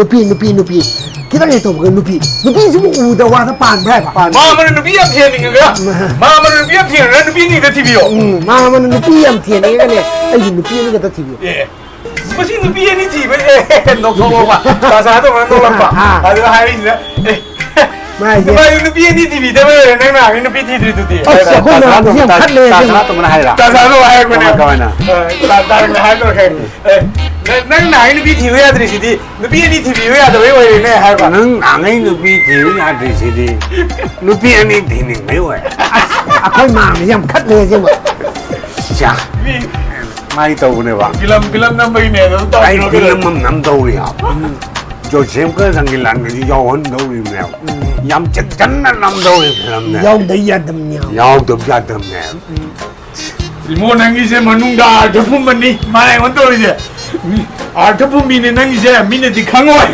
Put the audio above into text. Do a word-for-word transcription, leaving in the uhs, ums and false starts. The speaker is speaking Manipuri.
ꯅꯨꯄꯤ, ꯅꯨꯄꯤ, ꯅꯨꯄꯤ꯫ ꯈꯤꯇꯪ ꯍꯦꯛ ꯇꯧꯕꯒ ꯅꯨꯄꯤ꯫ ꯅꯨꯄꯤꯁꯤꯕꯨ ꯎꯗ ꯋꯥꯗ ꯄꯥꯟꯕ꯭ꯔꯥ ꯍꯥꯏꯕ? ꯃꯥ ꯑꯃꯅ ꯅꯨꯄꯤ ꯌꯥꯝ ꯊꯦꯝꯅꯤꯡꯉꯒ, ꯃꯥ ꯑꯃꯅ ꯅꯨꯄꯤ ꯌꯥꯝ ꯊꯦꯝꯅꯤꯡꯉꯒ ꯅꯨꯄꯤ ꯑꯅꯤꯗ ꯊꯤꯕꯤꯌꯣ꯫ ꯎꯝ, ꯃꯥ ꯑꯃꯅ ꯅꯨꯄꯤ ꯌꯥꯝ ꯊꯦꯝꯅꯤꯡꯉꯒꯅꯦ, ꯑꯩꯒꯤ ꯅꯨꯄꯤ ꯑꯅꯤꯈꯛꯇ ꯊꯤꯕꯤꯌꯣ꯫ ꯑꯦ, ꯃꯁꯤ ꯅꯨꯄꯤ ꯑꯅꯤ ꯊꯤꯕ, ꯑꯦ, ꯅꯣꯛꯊꯣꯛꯑꯣꯕ꯫ ꯇꯥ ꯁꯥꯗꯧꯅ ꯅꯣꯛꯂꯛꯄ꯫ ꯑꯥ꯫ ꯑꯗꯨꯒ ꯍꯥꯏꯔꯤꯁꯤꯅ, ꯑꯦ, ꯑꯗꯨ ꯅꯨꯄꯤ ꯑꯅꯤ ꯊꯤꯕꯤꯗꯕ ꯂꯩꯔꯦ, ꯅꯪ ꯅꯍꯥꯟꯒꯩ ꯅꯨꯄꯤ ꯊꯤꯗ꯭ꯔꯤꯗꯨꯗꯤ꯫ ꯑꯁ, ꯑꯩꯈꯣꯏ ꯇꯥ ꯃꯌꯥꯝꯁꯦ ꯁꯥꯗꯧꯅ, ꯌꯥꯝ ꯇꯥ-, ꯈꯠꯂꯦ ꯇꯥ ꯑꯁꯦꯡꯕ꯫ ꯁꯥꯗꯧꯅ ꯍꯥꯏꯔꯥ? ꯇꯥ ꯁꯥꯗꯧꯅ ꯍꯥꯏꯔꯛꯄꯅꯦ꯫ ꯀꯃꯥꯏ, ꯀꯃꯥꯏꯅ? ꯑ, ꯇꯥ-, ꯇꯥ-, ꯍꯥꯏꯗꯣꯔꯛꯀꯦ꯫ ꯎꯝ꯫ ꯑꯦ, ꯅꯪ, ꯅꯪ ꯅꯍꯥꯟꯒꯩ ꯅꯨꯄꯤ ꯊꯤꯌꯨ ꯌꯥꯗ꯭ꯔꯤꯁꯤꯗꯤ, ꯅꯨꯄꯤ ꯑꯅꯤ ꯊꯤꯕꯤꯌꯨ ꯌꯥꯗꯕꯩ ꯑꯣꯏꯔꯦꯅꯦ ꯍꯥꯏꯕ꯫ ꯅꯪ ꯅꯍꯥꯟꯒꯩ ꯅꯨꯄꯤ ꯊꯤꯌꯨ ꯌꯥꯗ꯭ꯔꯤꯁꯤꯗꯤ, ꯅꯨꯄꯤ ꯑꯅꯤ ꯊꯤꯅꯤꯡꯕꯩ ꯑꯣꯏꯔꯦ꯫ ꯑꯁ, ꯑꯩꯈꯣꯏ ꯃꯥꯝꯃ ꯌꯥꯝ ꯈꯠꯂꯦ ꯑꯁꯦꯡꯕ꯫ ꯆꯥ꯫ ꯃꯤ ꯃꯥꯏ ꯇꯧꯕꯅꯦꯕ꯫ ꯐꯤꯂꯝ, ꯐꯤꯂꯝ ꯅꯝꯕꯒꯤꯅꯦ ꯑꯗꯨꯝ ꯑꯩ ꯇꯧꯔꯤꯔꯣ ꯐꯤꯂꯝ ꯀꯩꯅꯣ? ꯑꯃ ꯅꯝꯗꯧꯔꯤ ꯍꯥꯏꯕ꯫ ꯎꯝ꯫ ꯖꯣꯁꯦꯐꯀ ꯔꯪꯒꯤꯂꯥꯟꯒꯁꯨ ꯌꯥꯎꯍꯟꯗꯧꯔꯤꯕꯅꯦꯕ꯫ ꯎꯝ꯫ ꯌꯥꯝ ꯆꯦꯛꯁꯤꯟꯅ ꯅꯝꯗꯧꯔꯤ ꯐꯤꯂꯝꯅꯦ꯫ ꯌꯥꯎꯗ ꯌꯥꯗꯕꯅꯦ꯫ ꯌꯥꯎꯗꯕ ꯌꯥꯗꯕꯅꯦ꯫ ꯎꯝ꯫ ꯏꯃꯣ, ꯅꯪꯒꯤꯁꯦ ꯃꯅꯨꯡꯗ ꯑꯥꯔꯊ ꯐꯨꯝꯕꯅꯤ ꯃꯥꯅ ꯑꯩꯉꯣꯟꯗ ꯇꯧꯔꯤꯁꯦ꯫ ꯃꯤ ꯑꯥꯔꯊ ꯐꯨꯝꯕꯤꯅꯦ ꯅꯪꯒꯤꯁꯦ, ꯃꯤꯅꯗꯤ ꯈꯪꯉꯣꯏ꯫